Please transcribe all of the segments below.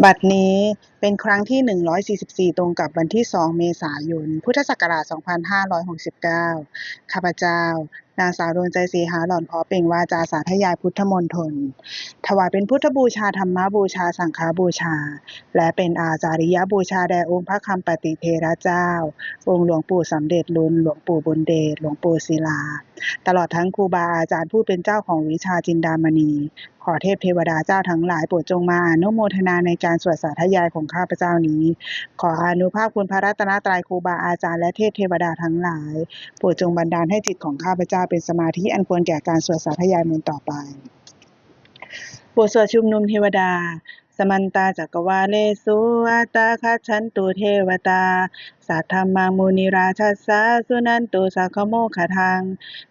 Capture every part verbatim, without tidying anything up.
บัดนี้เป็นครั้งที่ หนึ่งร้อยสี่สิบสี่ ตรงกับวันที่ สอง เมษายน พุทธศักราช สองพันห้าร้อยหกสิบเก้า ข้าพเจ้า นางสาวดวงใจ ศรีหาหล่อน เพาะเปล่งวาจาสาธยายพุทธมณฑล ถวายเป็นพุทธบูชา ธรรมบูชา สังฆบูชา และเป็นอาจาริยบูชาแด่องค์พระคำปติเถระเจ้า องค์หลวงปู่สำเร็จลุน หลวงปู่บุญเดช หลวงปู่ศิลา ตลอดทั้งครูบาอาจารย์ผู้เป็นเจ้าของวิชาจินดามณี ขอเทพเทวดาเจ้าทั้งหลายโปรดจงมาอนุโมทนาในการสวดสาธยายของข้าพเจ้านี้ ขออานุภาพคุณพระรัตนตรัย ครูบาอาจารย์ และเทพเทวดาทั้งหลาย โปรดจงบันดาลให้จิตของข้าพเจ้าเป็นสมาธิอันควรแก่การสวดสาธยายมนต์ต่อไป บทสวดชุมนุมเทวดา Samantā cakkavāḷesu atrāgacchantu devatā, saddhammaṃ munirājassa suṇantu saggamokkhadaṃ.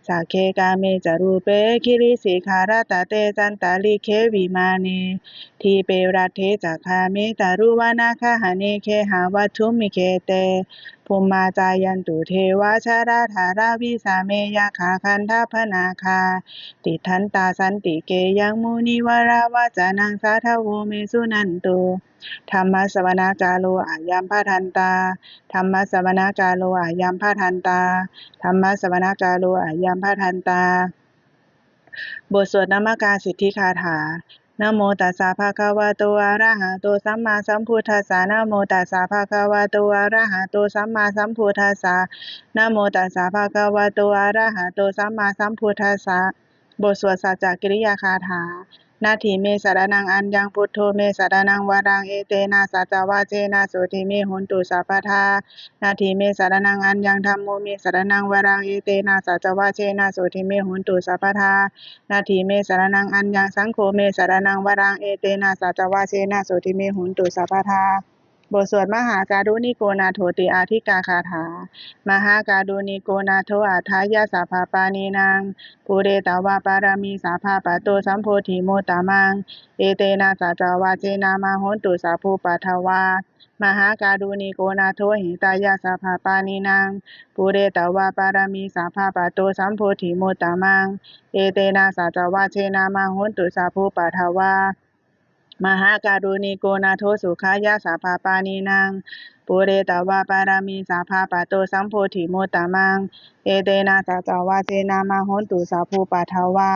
Sagge kāme ca rūpe girisikharataṭe cantalikkhe vimāne, dīpe raṭṭhe ca gāme taruvanagahane gehavatthumhi khette, bhummā cāyantu devā jalathalavisame yakkhagandhabbanāgā, tiṭṭhantā santike yaṃ munivaravacanaṃ sādhavo me suṇantu. Dhammassavanakālo ayambhadantā. Dhammassavanakālo ayambhadantā. Dhammassavanakālo ayambhadantā. บทสวดนมการสิทธิคาถา Namo tassa bhagavato arahato sammāsambuddhassa. Namo tassa bhagavato arahato sammāsambuddhassa. Namo tassa bhagavato arahato sammāsambuddhassa. บทสวดสัจจกิริยาคาถา Natthi me saraṇaṃ aññaṃ, buddho me saraṇaṃ varaṃ, etena saccavajjena sotthi me hontu sabbadā. Natthi me saraṇaṃ aññaṃ, dhammo me saraṇaṃ varaṃ, etena saccavajjena sotthi me hontu sabbadā. Natthi me saraṇaṃ aññaṃ, saṅgho me saraṇaṃ varaṃ, etena saccavajjena sotthi me hontu sabbadā. บทสวดมหาการุณิโกนาโถติอาทิกาคาถา Mahākāruṇiko nātho atthāya sabbapāṇinaṃ, pūretvā pāramī sabbā patto sambodhimuttamaṃ, etena saccavajjena mā hontu sabbupaddavā. Mahākāruṇiko nātho hitāya sabbapāṇinaṃ, pūretvā pāramī sabbā patto sambodhimuttamaṃ, etena saccavajjena mā hontu sabbupaddavā. Mahākāruṇiko nātho sukhāya sabbapāṇinaṃ, pūretvā pāramī sabbā patto sambodhimuttamaṃ, etena saccavajjena mā hontu sabbupaddavā.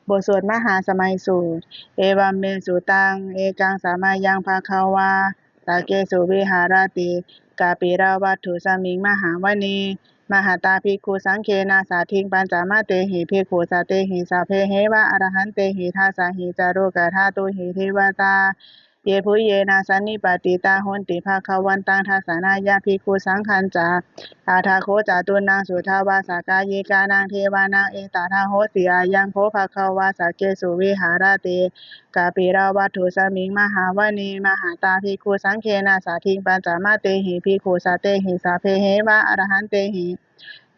บทสวดมหาสมัยสูตร Evaṃ me sutaṃ. Ekaṃ samayaṃ bhagavā sakkesu viharati kapilavatthusmiṃ mahāvane mahatā bhikkhusaṅghena saddhiṃ pañcamattehi bhikkhusatehi sabbeheva arahantehi. Dasahi ca lokadhātūhi devatā yebhuyyena sannipatitā honti bhagavantaṃ dassanāya bhikkhusaṅghañca. Atha kho catunnaṃ suddhāvāsakāyikānaṃ devānaṃ etadahosi: Ayaṃ kho bhagavā sakkesu viharati kapilavatthusmiṃ mahāvane mahatā bhikkhusaṅghena saddhiṃ pañcamattehi bhikkhusatehi sabbeheva arahantehi.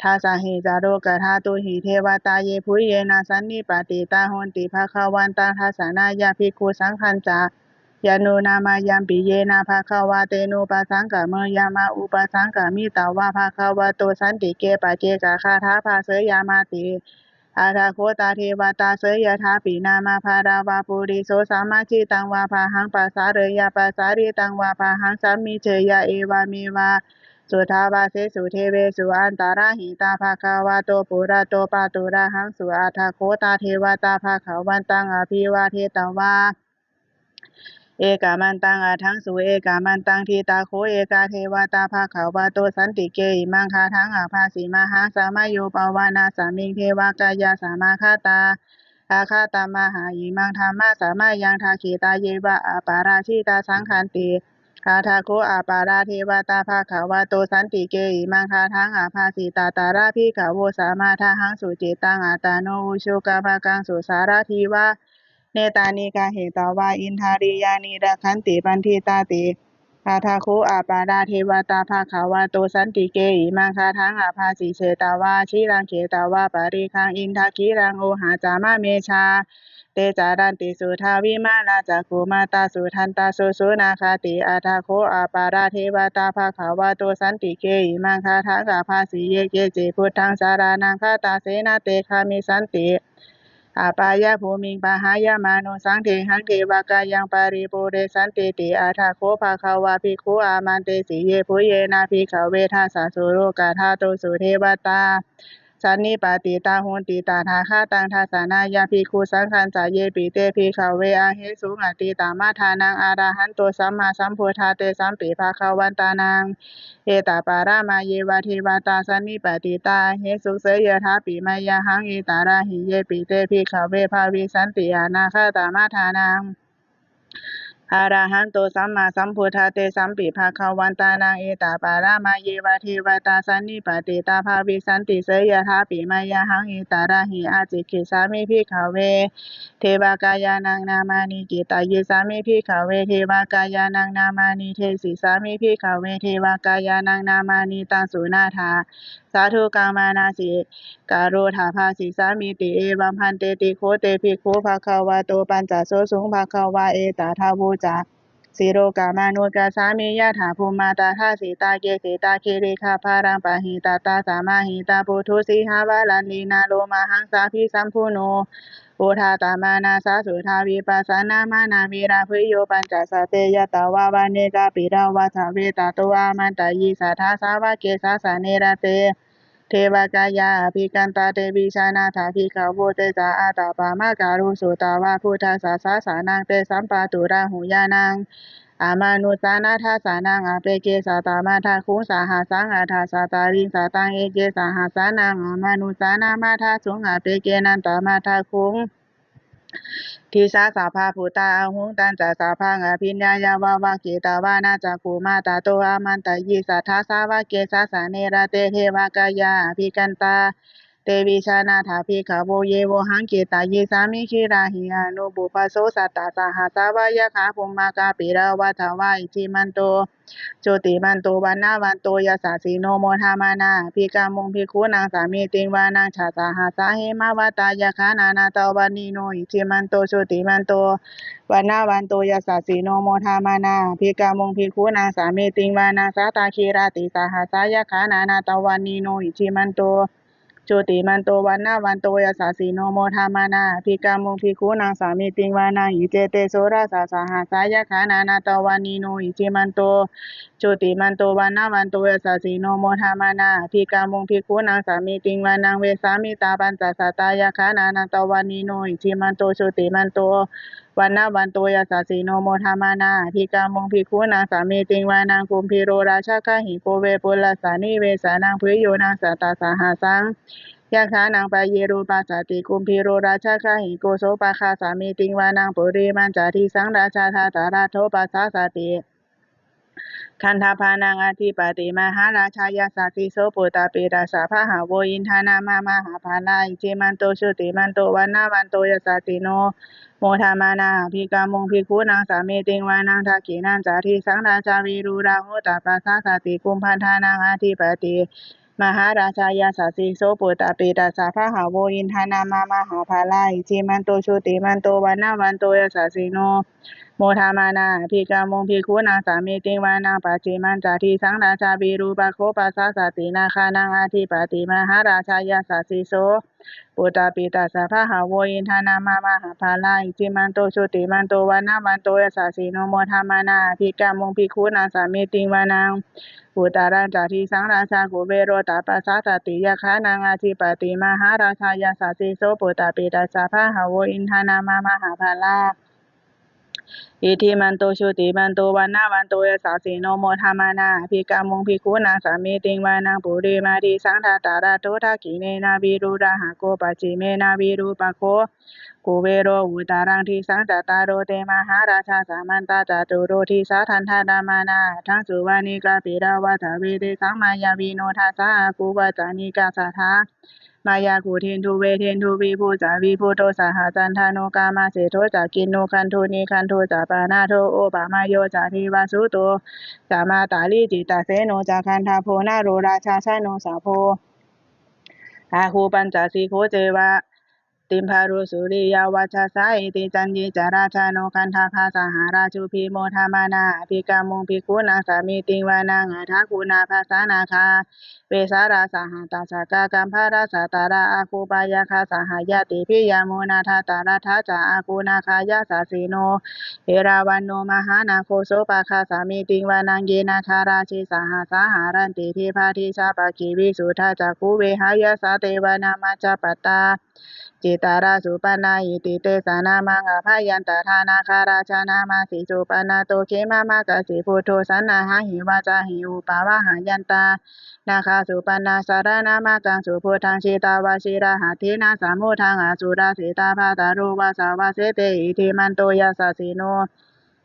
Dasahi ca lokadhātūhi devatā yebhuyyena sannipatitā honti bhagavantaṃ dassanāya bhikkhusaṅghañca. Yannūna mayampi yena bhagavā tenupasaṅkameyyāma, upasaṅkamitvā bhagavato santike paccekagāthā bhāseyyāmāti. Atha kho tā devatā seyyathāpi nāma balavā puriso sammiñjitaṃ vā bāhaṃ pasāreyya, pasāritaṃ vā bāhaṃ sammiñjeyya, evameva suddhāvāsesu devesu antarahitā bhagavato purato pāturahaṃsu. Atha kho tā devatā bhagavantaṃ abhivādetvā ekamantaṃ aṭṭhaṃsu. Ekamantaṃ ṭhitā kho ekā devatā bhagavato santike imaṃ gāthaṃ abhāsi: Mahāsamayo pavanasmiṃ devakāyā samāgatā, āgatamha imaṃ dhammasamayaṃ dakkhitāyeva aparājitasaṅghanti. Atha kho aparā devatā bhagavato santike imaṃ gāthaṃ abhāsi: Tatra bhikkhavo samādahaṃsu cittaṃ attano ujukamakaṃsu, sārathīva nettāni gahetvā indriyāni rakkhanti paṇḍitāti. Atha kho aparā devatā bhagavato santike imaṃ gāthaṃ abhāsi: Chetvā khīlaṃ chetvā palighaṃ indakhīlaṃ ohaccamanejā, te caranti suddhā vimalā cakkhumatā sudantā susunāgāti. Atha kho aparā devatā bhagavato santike imaṃ gāthaṃ abhāsi: Ye keci buddhaṃ saraṇaṃ gatāse na te gamissanti apāyabhūmiṃ pahāya mānusaṃ dehaṃ devakāyaṃ paripūressantīti. Atha kho bhagavā bhikkhū āmantesi: Yebhuyyena bhikkhave dasasu lokadhātūsu devatā sannipatitā honti tathāgataṃ dassanāya bhikkhusaṅghañca. Yepi te bhikkhave ahesuṃ atītamaddhānaṃ arahanto sammāsambuddhā, tesampi bhagavantānaṃ etaparamāyeva devatā sannipatitā ahesuṃ, seyyathāpi mayhaṃ etarahi. Yepi te bhikkhave bhavissanti anāgatamaddhānaṃ arahanto sammāsambuddhā, tesampi bhagavantānaṃ etaparamāyeva devatā sannipatitā bhavissanti, seyyathāpi mayhaṃ etarahi. Ācikkhissāmi bhikkhave devakāyānaṃ nāmāni, kittayissāmi bhikkhave devakāyānaṃ nāmāni, desissāmi bhikkhave devakāyānaṃ nāmāni. Taṃ suṇātha sādhukaṃ manasikarotha bhāsissāmīti. Evaṃ bhanteti kho te bhikkhū bhagavato paccassosuṃ. Bhagavā etadavoca: Silokamanukassāmi, yattha bhummā tadassitā; ye sitā girigabbharaṃ, pahitattā samāhitā. Puthū sīhāva sallīnā, lomahaṃsābhisambhuno; odātamanasā suddhā, vippasannamanāvilā. Bhiyyo pañcasate ñatvā, vane kāpilavatthave; tato āmantayi satthā, sāvake sāsane rate. Devakāyā abhikkantā, te vijānātha bhikkhavo; te ca ātappamakaruṃ, sutvā buddhassa sāsanaṃ. Tesampāturahu ñāṇaṃ, amanussāna dassanaṃ; appeke satamaddakkhuṃ, sahassaṃ atha sattariṃ. Sataṃ eke sahassānaṃ, amanussānamaddasuṃ; appekenantamaddakkhuṃ, disā sabbā phuṭā ahuṃ. Tañca sabbaṃ abhiññāya, vavakkhitvāna cakkhumā; tato āmantayi satthā, sāvake sāsane rate. Devakāyā abhikkantā, te vijānātha bhikkhavo; ye vohaṃ kittayissāmi, girāhi anupubbaso. Sattasahassā va yakkhā, bhummā kāpilavatthavā; iddhimanto jutimanto, vaṇṇavanto yasassino; modamānā abhikkāmuṃ, bhikkhūnaṃ samitiṃ vanaṃ. Chasahassā hemavatā, yakkhā nānattavaṇṇino; iddhimanto jutimanto, vaṇṇavanto yasassino; modamānā abhikkāmuṃ, bhikkhūnaṃ samitiṃ vanaṃ. Sātāgirā tisahassā, yakkhā nānattavaṇṇino; iddhimanto jutimanto, vaṇṇavanto yasassino; modamānā abhikkāmuṃ, bhikkhūnaṃ samitiṃ vanaṃ. Iccete soḷasasahassā, yakkhā nānattavaṇṇino; iddhimanto jutimanto, vaṇṇavanto yasassino; modamānā abhikkāmuṃ, bhikkhūnaṃ samitiṃ vanaṃ. Vessāmittā pañcasatā, yakkhā nānattavaṇṇino; iddhimanto jutimanto, vaṇṇavanto yasassino; modamānā abhikkāmuṃ, bhikkhūnaṃ samitiṃ vanaṃ. Kumbhīro rājagahiko, vepullassa nivesanaṃ; bhiyyo naṃ satasahassaṃ, yakkhānaṃ payirupāsati; kumbhīro rājagahiko, sopāga samitiṃ vanaṃ. Purimañca disaṃ rājā, dhataraṭṭho pasāsati; gandhabbānaṃ ādhipati, mahārājā yasassi so. Puttāpi tassa bahavo, indanāmā mahabbalā; iddhimanto jutimanto, vaṇṇavanto yasassino; modamānā abhikkāmuṃ, bhikkhūnaṃ samitiṃ vanaṃ. Dakkhiṇañca disaṃ rājā, virūḷho tappasāsati; kumbhaṇḍānaṃ ādhipati, mahārājā yasassi so. Puttāpi tassa bahavo, indanāmā mahabbalā; iddhimanto jutimanto, vaṇṇavanto yasassino; modamānā abhikkāmuṃ, bhikkhūnaṃ samitiṃ vanaṃ. Pacchimañca disaṃ rājā, virūpakkho pasāsati; nāgānaṃ ādhipati, mahārājā yasassi so. Puttāpi tassa bahavo, indanāmā mahabbalā; iddhimanto jutimanto, vaṇṇavanto yasassino; modamānā abhikkāmuṃ, bhikkhūnaṃ samitiṃ vanaṃ. Uttarañca disaṃ rājā, kuvero tappasāsati; yakkhānaṃ ādhipati, mahārājā yasassi so. Puttāpi tassa bahavo, indanāmā mahabbalā; iddhimanto jutimanto, vaṇṇavanto yasassino; modamānā abhikkāmuṃ, bhikkhūnaṃ samitiṃ vanaṃ. Purimaṃ disaṃ dhataraṭṭho, dakkhiṇena virūḷhako; pacchimena virūpakkho, kuvero uttaraṃ disaṃ. Cattāro te mahārājā, samantā caturo disā; daddallamānā aṭṭhaṃsu, vane kāpilavatthave. Tesaṃ māyāvino dāsā, āgū vañcanikā saṭhā; māyā kuṭeṇḍu veṭeṇḍu, viṭū ca viṭuṭo saha; candano kāmaseṭṭho ca, kinnughaṇḍu nighaṇḍu ca; panādo opamañño ca, devasūto ca mātali; cittaseno ca gandhabbo, naḷo rājā janosabho; āgū pañcasikho ceva, timbarū suriyavacchasā iti caññe ca rājāno gandhabbā saha rājubhi modamānā abhikkāmuṃ bhikkhūnaṃ samitiṃ vanaṃ. Athāgū nābhasā nāgā vesālā sahatacchakā kambalassatarā āgū pāyāgā saha ñātibhi. Yāmunā dhataraṭṭhā ca āgū nāgā yasassino erāvaṇo mahānāgo sopāga samitiṃ vanaṃ. Ye nāgarāje sahasā haranti dibbā dijā pakkhi visuddhacakkhū vehāyasā te vanamajjhapattā citrā supaṇṇā iti tesa nāmaṃ. Abhayantadā nāgarājānamāsi supaṇṇato khemamakāsi buddho saṇhāhi vācāhi upavhayantā nāgā supaṇṇā saraṇamakaṃsu buddhaṃ. Jitā vajirahatthena samuddaṃ asurā sitā bhātaro vāsavassete iddhimanto yasassino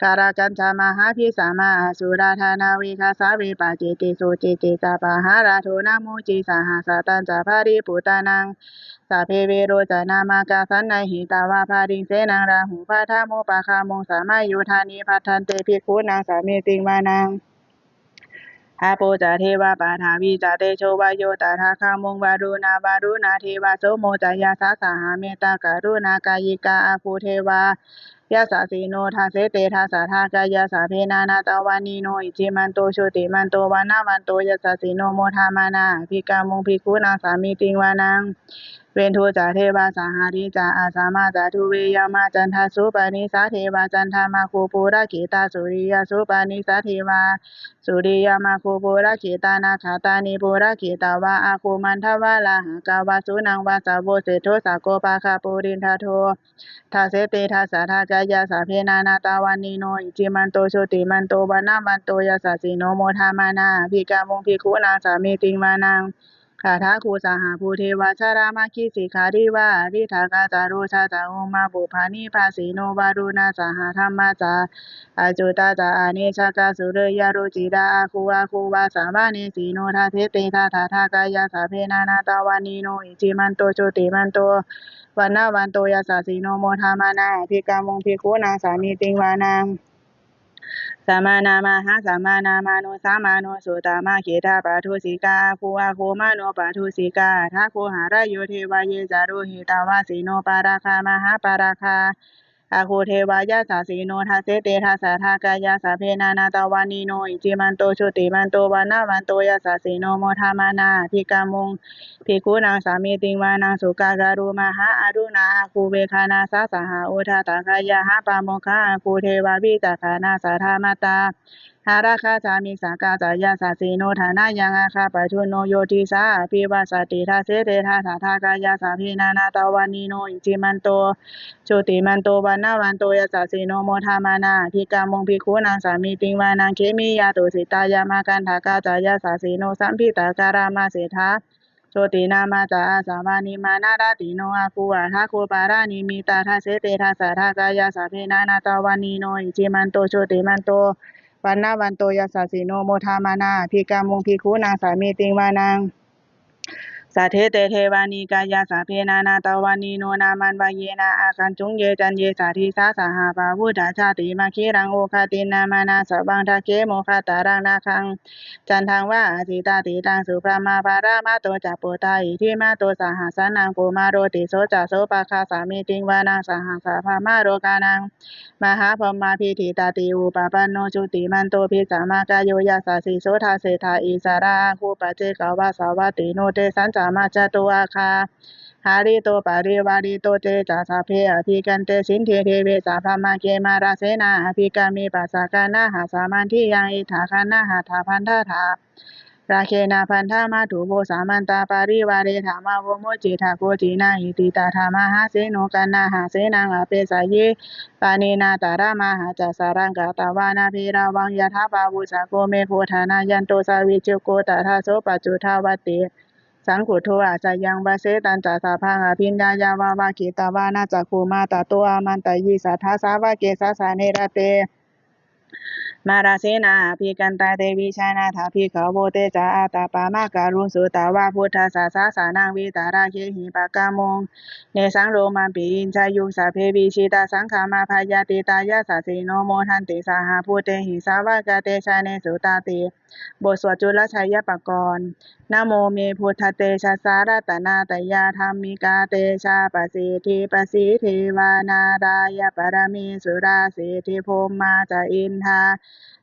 kālakañjā mahābhismā asurā dānaveghasā vepacitti sucitti ca pahārādo namucī saha satañca baliputtānaṃ sabbe verocanāmakā sannayhitvā baliṃ senaṃ rāhubhaddamupāgamuṃ samayodāni bhaddante bhikkhūnaṃ samitiṃ vanaṃ. Āpo ca devā paṭhavī ca tejo vāyo tadāgamuṃ varuṇā vāruṇā devā somo ca yasasā saha mettākaruṇākāyikā āgū devā yasassino. Dasete dasadhā kāyā sabbe nānattavaṇṇino iddhimanto jutimanto vaṇṇavanto yasassino modamānā abhikkāmuṃ bhikkhūnaṃ samitiṃ vanaṃ. Veṇḍū ca devā sahalī ca asamā ca duve yamā candassūpanisā devā candamāgū purakkhitā suriyasūpanisā devā suriyamāgū purakkhitā nakkhattāni purakkhitvā āgū mandavalāhakā vasūnaṃ vāsavo seṭṭho sakkopāga purindado. Dasete dasadhā kāyā sabbe nānattavaṇṇino iddhimanto jutimanto vaṇṇavanto yasassino modamānā abhikkāmuṃ bhikkhūnaṃ samitiṃ vanaṃ. Athāgū sahabhū devā jalamaggisikhāriva ariṭṭhakā ca rojā ca ummāpupphanibhāsino varuṇā sahadhammā ca accutā ca anejakā sūleyyarucirā āgū āgū vāsavanesino. Dasete dasadhā kāyā sabbe nānattavaṇṇino iddhimanto jutimanto vaṇṇavanto yasassino modamānā abhikkāmuṃ bhikkhūnaṃ samitiṃ vanaṃ. Samānā mahāsamānā mānusā mānusuttamā khiḍḍāpadūsikā āgū āgū manopadūsikā. Athāgū harayo devā ye ca lohitavāsino pāragā mahāpāragā āgū devā yasassino. Dasete dasadhā kāyā sabbe nānattavaṇṇino iddhimanto jutimanto vaṇṇavanto yasassino modamānā abhikkāmuṃ bhikkhūnaṃ samitiṃ vanaṃ. Sukkā karumhā aruṇā āgū veghanasā saha odātagayhā pāmokkhā āgū devā vicakkhaṇā sadāmattā āragā ca missakā ca yasassino. Thanayaṃ āgā pajjunno yo disā abhivassati. Dasete dasadhā kāyā sabbe nānattavaṇṇino iddhimanto jutimanto vaṇṇavanto yasassino modamānā abhikkāmuṃ bhikkhūnaṃ samitiṃ vanaṃ. Khemiyā tusitā yāmā kaṭṭhakā ca yasassino lambitakā lāmaseṭṭhā jotināmā ca āsavā nimmānaratino āgū athāgū paranimmitā. Dasete dasadhā kāyā sabbe nānattavaṇṇino iddhimanto jutimanto vaṇṇavanto yasassino modamānā abhikkāmuṃ bhikkhūnaṃ samitiṃ vanaṃ. Saṭṭhete devanikāyā sabbe nānattavaṇṇino nāmanvayena āgañchuṃ ye caññe sadisā saha. Pavutthajātimakhilaṃ oghatiṇṇamanāsavaṃ dakkhemoghataraṃ nāgaṃ candaṃva asitātitaṃ. Subrahmā paramatto ca puttā iddhimato saha sanaṅkumāro tisso ca sopāga samitiṃ vanaṃ. Sahassabrahmalokānaṃ mahābrahmābhitiṭṭhati upapanno jutimanto bhismākāyo yasassi so. Dasettha issarā āgū paccekavasavattino tesañca majjhato āgā hārito parivārito. Te ca sabbe abhikkante sinde deve sabrahmake mārasenā abhikkāmi passa kaṇhassa mandiyaṃ. Etha gaṇhatha bandhatha rāgena bandhamatthu vo samantā parivāretha mā vo muñcittha koci naṃ. Iti tattha mahāseno kaṇhasenaṃ apesayi pāṇinā talamāhacca saraṃ katvāna bheravaṃ. Yathā pāvussako megho thanayanto savijjuko tadā so paccudāvatti saṅkuddho asayaṃvase. Tañca sabbaṃ abhiññāya vavakkhitvāna cakkhumā tato āmantayi satthā sāvake sāsane rate mārasenā abhikkantā te vijānātha bhikkhavo. Te ca ātappamakaruṃ sutvā buddhassa sāsanaṃ vītarāgehi pakkāmuṃ nesaṃ lomampi iñjayuṃ. Sabbe vijitasaṅgāmā bhayātītā yasassino modanti saha bhūtehi sāvakā te jane sutāti. บทสวดจุลชัยปกรณ์ Namo me buddhatejasā ratanattayadhammikā tejapasiddhi pasīdevā nārāyaparamesurā siddhibrahmā ca indā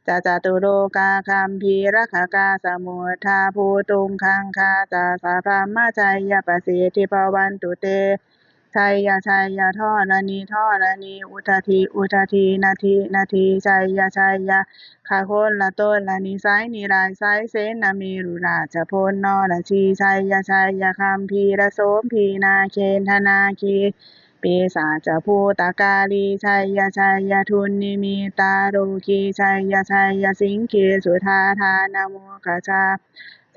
ca catulokā gambhīrakkhakā samuddā bhūtuṃ gaṅgā ca sabrahmajayapasiddhi bhavantu te. Jaya jaya dharaṇi dharaṇī udadhi udadhī nadi nadī jaya jaya gaganalatanalanisaya nirayasaya senamerurājabala narajī jaya jaya gambhīrasombhī nāgendanāgī pisācabhūtakālī jaya jaya dunnimittarogī jaya jaya siṅgīsudādānamukhajā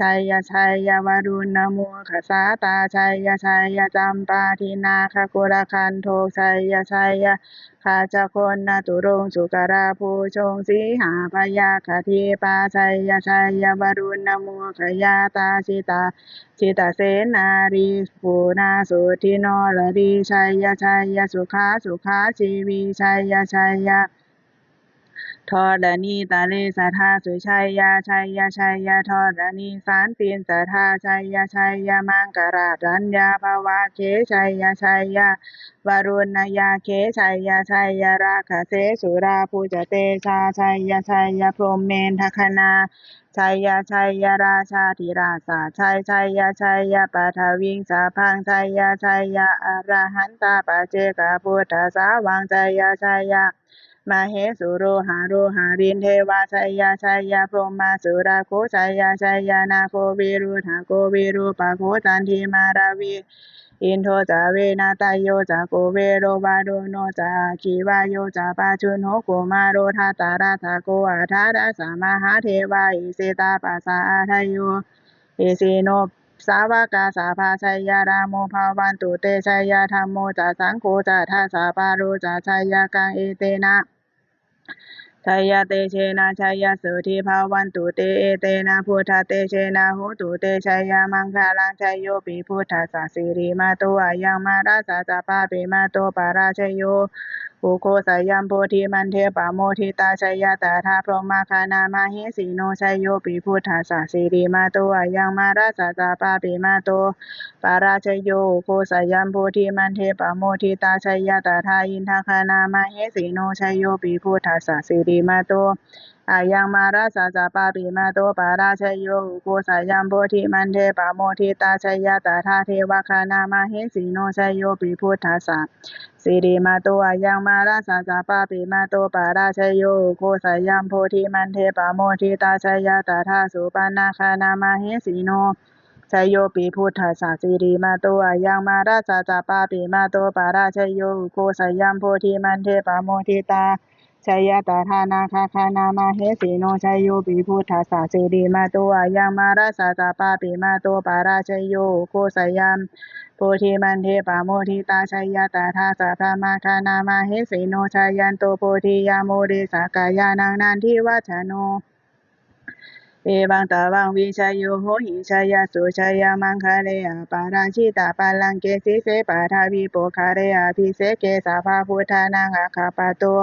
jaya jaya varuṇṇamukhasātrā jaya jaya campādināgakulagantho jaya jaya gajagannaturaṅga sukarabhujaṅga sīhabyagghadīpā jaya jaya varuṇṇamukhayātrā jita jitasenārī puna suddhi naradī jaya jaya sukhā sukhā jīvī jaya jaya dharaṇītale sadā sujayā jaya jaya dharaṇī santin sadā jaya jaya maṅkararājaṃ bhavagge jaya jaya varuṇṇayakkhe jaya jaya rakkhase surabhujatejā jaya jaya brahmendagaṇā jaya jaya rājādhirāja jaya jaya jaya paṭhaviṃ sabbaṃ jaya jaya arahantā paccekabuddhasāvaṃ jaya jaya mahesuro haro harindevā jaya jaya brahmā surakkho jaya jaya nāgo viruḷhako virūpakkho candimā ravi indo ca venateyyo ca kuvero varuṇo ca aggi vāyo ca pājuṇho kumāro dhataraṭṭhako aṭṭhārasa mahādevā isitappasaādayo isino sāvakā sabbā jaya rāmo bhavantu te jaya dhammo ca saṅgho ca dasapālo ca jayakaṃ etena jayatejena jayasotthī bhavantu te etena buddhatejena hotu te jayamaṅgalaṃ. Jayopi buddhassa sirīmato ayaṃ mārassa ca pāpimato parājayo ugghosayuṃ bodhimaṇḍe pamoditā jaya tadā brahmagaṇā mahesino. Jayopi buddhassa sirīmato ayaṃ mārassa ca pāpimato parājayo ugghosayuṃ bodhimaṇḍe pamoditā jaya tadā indagaṇā mahesino. Jayopi buddhassa sirīmato ayaṃ mārassa ca pāpimato parājayo ugghosayuṃ bodhimaṇḍe pamoditā jaya tadā devagaṇā mahesino. Jayopi buddhassa sirīmato ayaṃ mārassa ca pāpimato parājayo ugghosayuṃ bodhimaṇḍe pamoditā jaya tadā supaṇṇagaṇā mahesino. Jayopi buddhassa sirīmato ayaṃ mārassa ca pāpimato parājayo ugghosayuṃ bodhimaṇḍe pamoditā jaya tadā nāgagaṇā mahesino. Jayopi buddhassa sirīmato ayaṃ mārassa ca pāpimato parājayo ugghosayuṃ bodhimaṇḍe pamoditā jaya tadā sabrahmagaṇā mahesino. Jayanto bodhiyā mūle sakyānaṃ nandivaḍḍhano evaṃ tvaṃ vijayo hohi jayassu jayamaṅgale aparājitapallaṅke sīse paṭhavipokkhare abhiseke sabbabuddhānaṃ aggappatto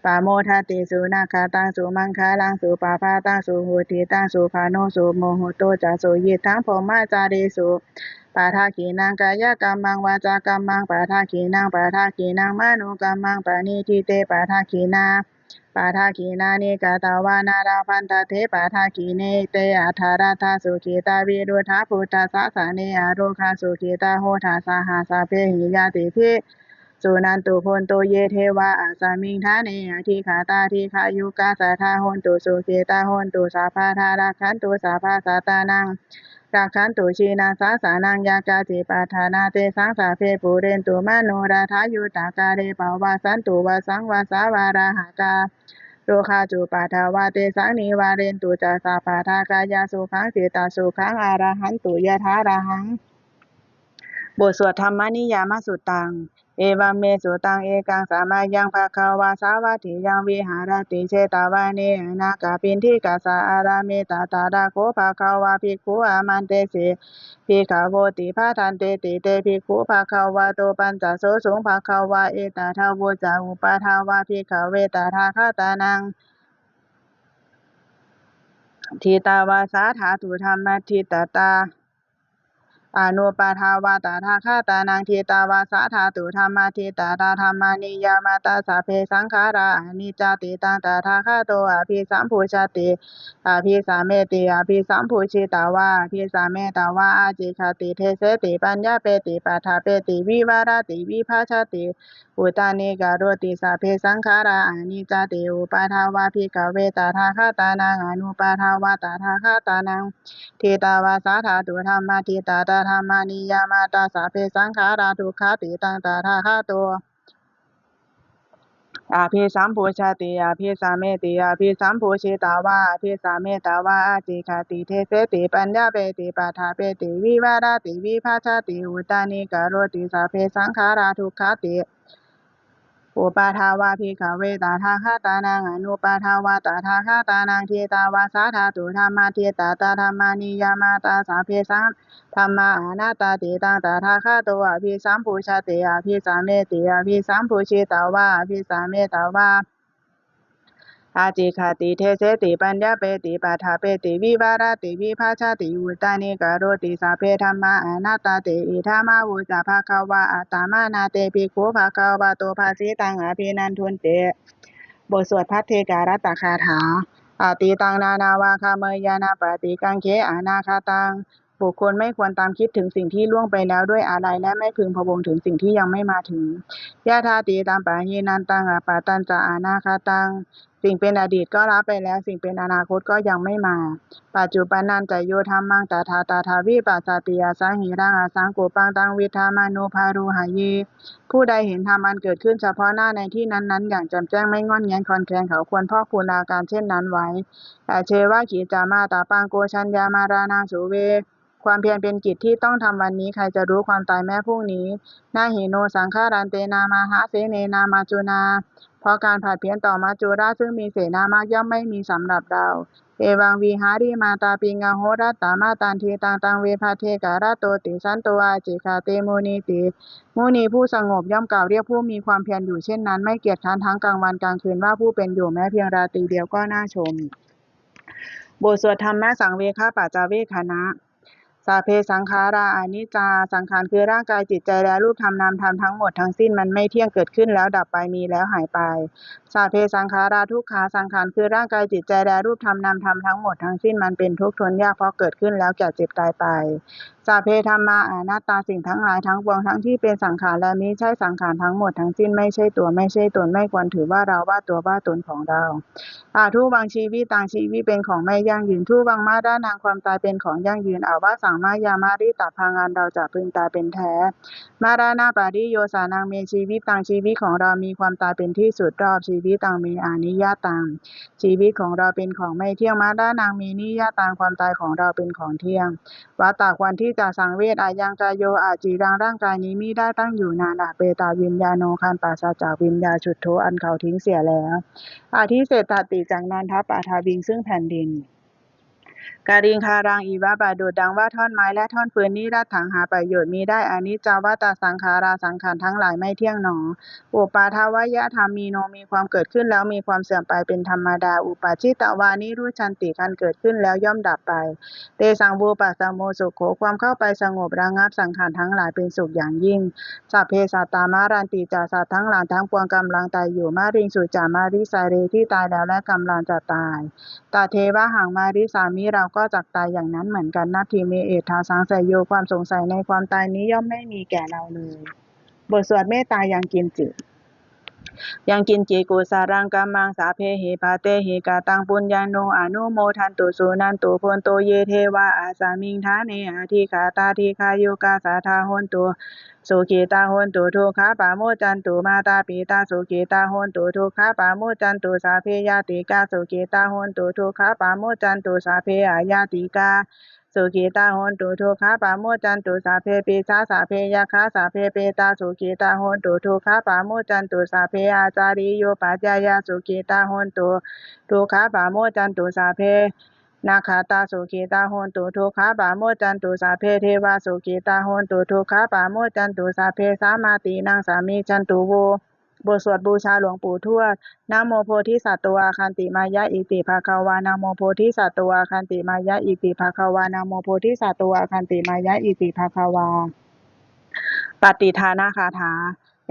pamodati. Sunakkhattaṃ sumaṅgalaṃ supabhātaṃ suhuṭṭhitaṃ sukhaṇo sumuhutto ca suyiṭṭhaṃ brahmacārisu padakkhiṇaṃ kāyakammaṃ vācākammaṃ padakkhiṇaṃ padakkhiṇaṃ manokammaṃ paṇidhī te padakkhiṇā padakkhiṇāni katvāna labhantatthe padakkhiṇe. Te atthaladdhā sukhitā viruḷhā buddhasāsane arogā sukhitā hotha saha sabbehi ñātibhi. Suṇantu bhonto ye devā asmiṃ ṭhāne adhigatā dīghāyukā sadā hontu sukhitā hontu sabbadā rakkhantu sabbasattānaṃ rakkhantu jinasāsanaṃ. Yā kāci patthanā tesaṃ sabbe pūrentu manorathā yuttakāle pavassantu vassaṃ vassā valāhakā. Rogā cupaddavā tesaṃ nivārentu ca sabbadā kāyasukhaṃ cittasukhaṃ arahantu yathārahaṃ. บทสวดธัมมนิยามสุตตัง Evaṃ me sutaṃ. Ekaṃ samayaṃ bhagavā sāvatthiyaṃ viharati jetavane anāthapiṇḍikassa ārāme. Tatra kho bhagavā bhikkhū āmantesi: Bhikkhavoti. Bhadanteti te bhikkhū bhagavato paccassosuṃ. Bhagavā etadavoca: Uppādā vā bhikkhave tathāgatānaṃ ṭhitā va sā dhātu dhammaṭṭhitatā, anuppādā vā tathāgatānaṃ ṭhitā va sā dhātu dhammaṭṭhitatā dhammaniyāmatā: Sabbe saṅkhārā aniccāti. Taṃ tathāgato abhisambujjhati abhisameti. Abhisambujjhitvā abhisametvā ācikkhati deseti paññapeti paṭṭhapeti vivarati vibhajati uttānīkaroti: Sabbe saṅkhārā aniccāti. Uppādā vā bhikkhave tathāgatānaṃ anuppādā vā tathāgatānaṃ ṭhitā va sā dhātu dhammaṭṭhitatā dhammaniyāmatā: Sabbe saṅkhārā dukkhāti. Taṃ tathāgato abhisambujjhati abhisameti. Abhisambujjhitvā abhisametvā ācikkhati deseti paññapeti paṭṭhapeti vivarati vibhajati uttānīkaroti: Sabbe saṅkhārā dukkhāti. Uppādā vā bhikkhave tathāgatānaṃ anuppādā vā tathāgatānaṃ ṭhitā va sā dhātu dhammaṭṭhitatā dhammaniyāmatā: Sabbe saṅ- dhammā anattāti. Taṃ tathāgato abhisambujjhati abhisameti. Abhisambujjhitvā abhisametvā ācikkhati deseti paññapeti paṭṭhapeti vivarati vibhajati uttānīkaroti: Sabbe dhammā anattāti. Idamavoca bhagavā. Attamanā te bhikkhū bhagavato bhāsitaṃ abhinandunti. บทสวดภัทเทกรัตตคาถา Atītaṃ nānvāgameyya nappaṭikaṅkhe anāgataṃ. บุคคลไม่ควรตามคิดถึงสิ่งที่ล่วงไปแล้วด้วยอาลัย และไม่พึงพะวงถึงสิ่งที่ยังไม่มาถึง Yadatītampahīnantaṃ appattañca anāgataṃ. สิ่งเป็นอดีตก็ละไปแล้ว สิ่งเป็นอนาคตก็ยังไม่มา Paccuppannañca yo dhammaṃ tattha tattha vipassati, asaṃhiraṃ asaṅkuppaṃ taṃ viddhā manubrūhaye. ผู้ใดเห็นธรรมอันเกิดขึ้นเฉพาะหน้าในที่นั้นๆ อย่างแจ่มแจ้ง ไม่ง่อนแง่นคลอนแคลน เขาควรพอกพูนอาการเช่นนั้นไว้ Ajjeva kiccamātappaṃ ko jaññā maraṇaṃ suve. ความเพียรเป็นกิจที่ต้องทำวันนี้ ใครจะรู้ความตายแม้พรุ่งนี้ Na hi no saṅgarantena mahāsenena maccunā. เพราะการผัดเพี้ยนต่อมัจจุราชซึ่งมีเสนามากย่อมไม่มีสำหรับเรา Evaṃvihārimātāpiṃ ahorattamatanditaṃ taṃ ve bhaddekarattoti santo ācikkhate munīti. มุนีผู้สงบย่อมกล่าวเรียกผู้มีความเพียรอยู่เช่นนั้น ไม่เกียจคร้านทั้งกลางวันกลางคืน ว่าผู้เป็นอยู่แม้เพียงราตรีเดียวก็น่าชม บทสวดธรรมสังเวคปัจจเวกขณะ Sabbe saṅkhārā aniccā. สังขารคือร่างกายจิตใจและรูปธรรมนามธรรมทั้งหมดทั้งสิ้นมันไม่เที่ยง เกิดขึ้นแล้วดับไป มีแล้วหายไป Sabbe saṅkhārā dukkhā. สังขารคือร่างกายจิตใจและรูปธรรมนามธรรมทั้งหมดทั้งสิ้นมันเป็นทุกข์ทนยาก เพราะเกิดขึ้นแล้วแก่เจ็บตายไป Sabbe dhammā anattā. สิ่งทั้งหลายทั้งปวงทั้งที่เป็นสังขารและมิใช่สังขารทั้งหมดทั้งสิ้นไม่ใช่ตัวไม่ใช่ตน ไม่ควรถือว่าเราว่าตัวว่าตนของเรา Adhuvaṃ jīvitaṃ. ชีวิตเป็นของไม่ยั่งยืน Dhuvaṃ maraṇaṃ. ความตายเป็นของยั่งยืน Avassaṃ mayā maritabbaṃ. อันเราจะพึงตายเป็นแท้ Maraṇapariyosānaṃ me jīvitaṃ. ชีวิตของเรามีความตายเป็นที่สุดรอบ Jīvitaṃ me aniyataṃ. ชีวิตของเราเป็นของไม่เที่ยง Maraṇaṃ me niyataṃ. ความตายของเราเป็นของเที่ยง Vata ควรที่จะสังเวช Ayaṃ kāyo. อาจิรัง ร่างกายนี้มิได้ตั้งอยู่นาน Apetaviññāṇo อันปราศจากวิญญาณ Chuḍḍho อันเขาทิ้งเสียแล้ว Adhisessati จักนอนทับ Paṭhaviṃ ซึ่งแผ่นดิน Kaliṅgaraṃ iva ประดุจดังว่าท่อนไม้และท่อนฟืน Niratthaṃ หาประโยชน์มิได้ Aniccā vata saṅkhārā. สังขารทั้งหลายไม่เที่ยงหนอ Uppādavayadhammino มีความเกิดขึ้นแล้วมีความเสื่อมไปเป็นธรรมดา Uppajjitvā nirujjhanti ครั้นเกิดขึ้นแล้วย่อมดับไป Tesaṃ vūpasamo sukho ความเข้าไปสงบระงับสังขารทั้งหลายเป็นสุขอย่างยิ่ง Sabbe sattā maranti ca สัตว์ทั้งหลายทั้งปวงกำลังตายอยู่ Mariṃsu ca marissare ที่ตายแล้วและกำลังจะตาย Tathevāhaṃ marissāmi เราก็จักตายอย่างนั้นเหมือนกัน Natthi me ettha saṃsayo ความสงสัยในความตายนี้ย่อมไม่มีแก่เราเลย บทสวดเมตตายังกินจิ Yaṃ kiñci kusalaṃ kammaṃ sabbehi katehi kataṃ puññaṃ no anumodantu suṇantu bhonto ye devā asmiṃ ṭhāne adhigatā dīghāyukā sadā hontu sukhitā hontu dukkhā pamuccantu. Mātā pitā sukhitā hontu dukkhā pamuccantu. Sabbe ñātikā sukhitā hontu dukkhā pamuccantu. Sabbe aññātikā sukhitā hontu, dukkhā pamuccantu, sabbe pisā sabbe yakkhā sabbe petā sukhitā hontu, dukkhā pamuccantu, sabbe ācariyupajjhāyā sukhitā hontu, dukkhā pamuccantu, sabbe nakkhattā sukhitā hontu, dukkhā pamuccantu, sabbe devā sukhitā hontu, dukkhā pamuccantu, sabbe sampattīnaṃ samijjhantu vo. บทสวดบูชาหลวงปู่ทวด Namo bodhisatto āgantimāya iti bhagavā. Namo bodhisatto āgantimāya iti bhagavā. Namo bodhisatto āgantimāya iti bhagavā. Pattidānagāthā.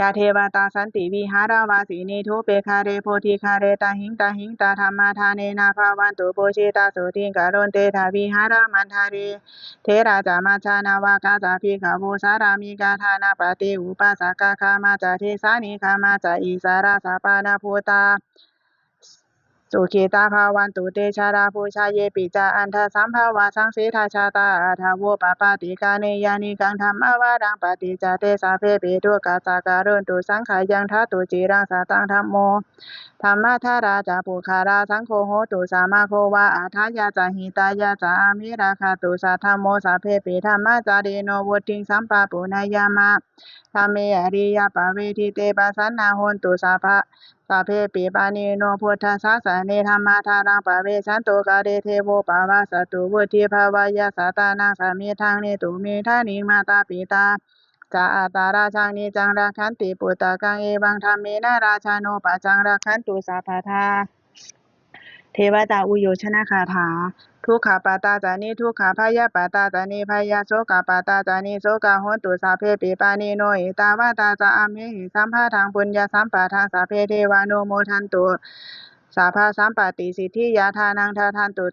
Yā devatā santi vihāravāsinī, thūpe ghare bodhighare, tahiṃ tahiṃ tā dhammadānena bhavantu pūjitā, sotthiṃ karontedha vihāramaṇḍale. Therā ca majjhā navakā ca bhikkhavo, sārāmikā dānapatī upāsakā, gāmā ca desā nigamā ca issarā ca pāṇabhūtā sukhitā bhavantu te. Jalābujā yepi ca aṇḍasambhavā, saṃsedajātā athavopapātikā, niyyānikaṃ dhammavaraṃ paṭicca te, sabbepi dukkhassa karontu saṅkhayaṃ. Ṭhātu ciraṃ sataṃ dhammo, dhammaddharā ca puggalā, saṅgho hotu samaggo va, atthāya ca hitāya ca. Amhe rakkhatu saddhammo, sabbepi dhammacārino, vuḍḍhiṃ sampāpuṇeyyāma, dhamme ariyappavedite. Pasannā hontu sabba, sabbepi pāṇino buddhasāsane, dhammaddharāṃ pavecchanto kāle devo pavassatu, vuḍḍhī bhavāya sattānaṃ, samiddhaṃ netu medaniṃ. Mātā pitā ca atrajaṃ, niccaṃ rakkhanti puttakaṃ, evaṃ dhammena rājāno, pajaṃ rakkhantu sabbadā. Devatāuyyojanagāthā. Dukkhappattā ca niddukkhā, bhayappattā ca nibbhayā, sokappattā ca nissokā, hontu sabbepi pāṇino. Ettāvatā ca amhehi, sambhataṃ puññasampadaṃ, sabbe devānumodantu, sabbasampattisiddhiyā. Dānaṃ dadantu,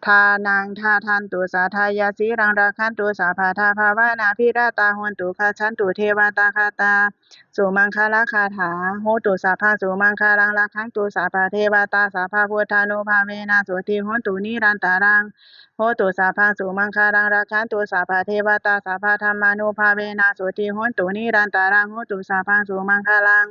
dānaṃ dadantu saddhāya, sīlaṃ rakkhantu sabbadā, bhāvanābhiratā hontu, gacchantu devatāgatā. Sumaṅgalagāthā. Hotu sabbaṃ sumaṅgalaṃ, rakkhantu sabbadevatā, sabbabuddhānubhāvena, sotthī hontu nirantaraṃ. Hotu sabbaṃ sumaṅgalaṃ, rakkhantu sabbadevatā, sabbadhammānubhāvena, sotthī hontu nirantaraṃ. Hotu sabbaṃ sumaṅgalaṃ,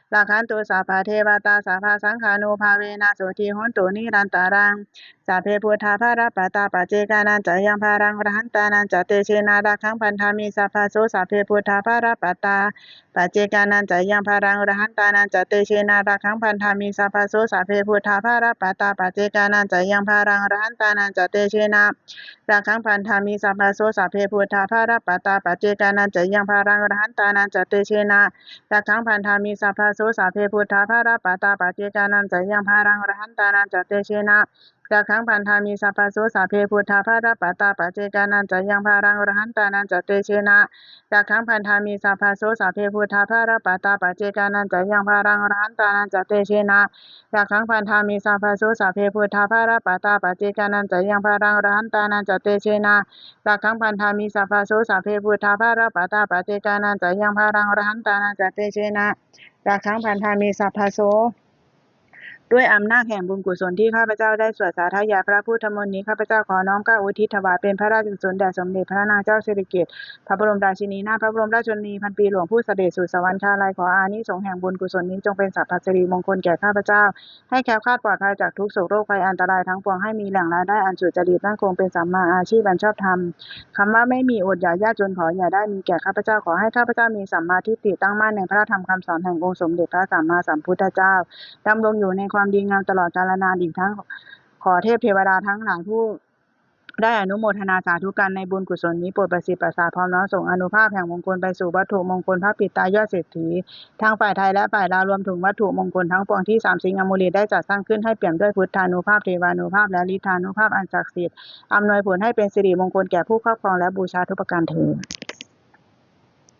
rakkhantu sabbadevatā, sabbasaṅghānubhāvena, sotthī hontu nirantaraṃ. Sabbe buddhā balappattā, paccekānañca yaṃ balaṃ, arahantānañca tejena, rakkhaṃ bandhāmi sabbaso. Sabbe buddhā balappattā, paccekānañca yaṃ balaṃ, arahantānañca tejena, rakkhaṃ bandhāmi sabbaso. Sabbe buddhā balappattā, paccekānañca yaṃ balaṃ, arahantānañca tejena, rakkhaṃ bandhāmi sabbaso. Sabbe buddhā balappattā, paccekānañca yaṃ balaṃ, arahantānañca tejena, rakkhaṃ bandhāmi sabbaso. Sabbe buddhā balappattā, paccekānañca yaṃ balaṃ, arahantānañca tejena, rakkhaṃ bandhāmi sabbaso. Sabbe buddhā balappattā, paccekānañca yaṃ balaṃ, arahantānañca tejena, rakkhaṃ bandhāmi sabbaso. Sabbe buddhā balappattā, paccekānañca yaṃ balaṃ, arahantānañca tejena, rakkhaṃ bandhāmi sabbaso. Sabbe buddhā balappattā, paccekānañca yaṃ balaṃ, arahantānañca tejena, rakkhaṃ bandhāmi sabbaso. Sabbe buddhā balappattā, paccekānañca yaṃ balaṃ, arahantānañca tejena, rakkhaṃ bandhāmi sabbaso. ด้วยอำนาจแห่งบุญกุศลที่ข้าพเจ้าได้สวดสาธยายพระพุทธมนต์นี้ ข้าพเจ้าขอน้อมเกล้าอุทิศถวายเป็นพระราชกุศลแด่สมเด็จพระนางเจ้าสิริกิติ์ พระบรมราชินีนาถ พระบรมราชชนนีพันปีหลวง ผู้เสด็จสู่สวรรคาลัย ขออานิสงส์แห่งบุญกุศลนี้จงเป็นสัพพสิริมงคลแก่ข้าพเจ้า ให้แคล้วคลาดปลอดภัยจากทุกข์โศกโรคภัยอันตรายทั้งปวง ให้มีแหล่งรายได้อันสุจริตมั่นคง เป็นสัมมาอาชีพอันชอบธรรม คำว่าไม่มีอดอยากยากจนขออย่าได้มีแก่ข้าพเจ้า ขอให้ข้าพเจ้ามีสัมมาทิฏฐิตั้งมั่นในพระธรรมคำสอนแห่งองค์สมเด็จพระสัมมาสัมพุทธเจ้า ดำรงอยู่ในความดีงามตลอดกาลนาน อีกทั้งขอเทพเทวดาทั้งหลายผู้ได้อนุโมทนาสาธุการในบุญกุศลนี้ โปรดประสิทธิ์ประสาทพร้อมน้อมส่งอานุภาพแห่งมงคลไปสู่วัตถุมงคลพระปิดตายอดเศรษฐี ทั้งฝ่ายไทยและฝ่ายลาว รวมถึงวัตถุมงคลทั้งปวงที่สามสิงห์อมูเลตได้จัดสร้างขึ้น ให้เปี่ยมด้วยพุทธานุภาพ เทวานุภาพ และฤทธานุภาพอันศักดิ์สิทธิ์ อำนวยผลให้เป็นสิริมงคลแก่ผู้ครอบครองและบูชาทุกประการเทอญ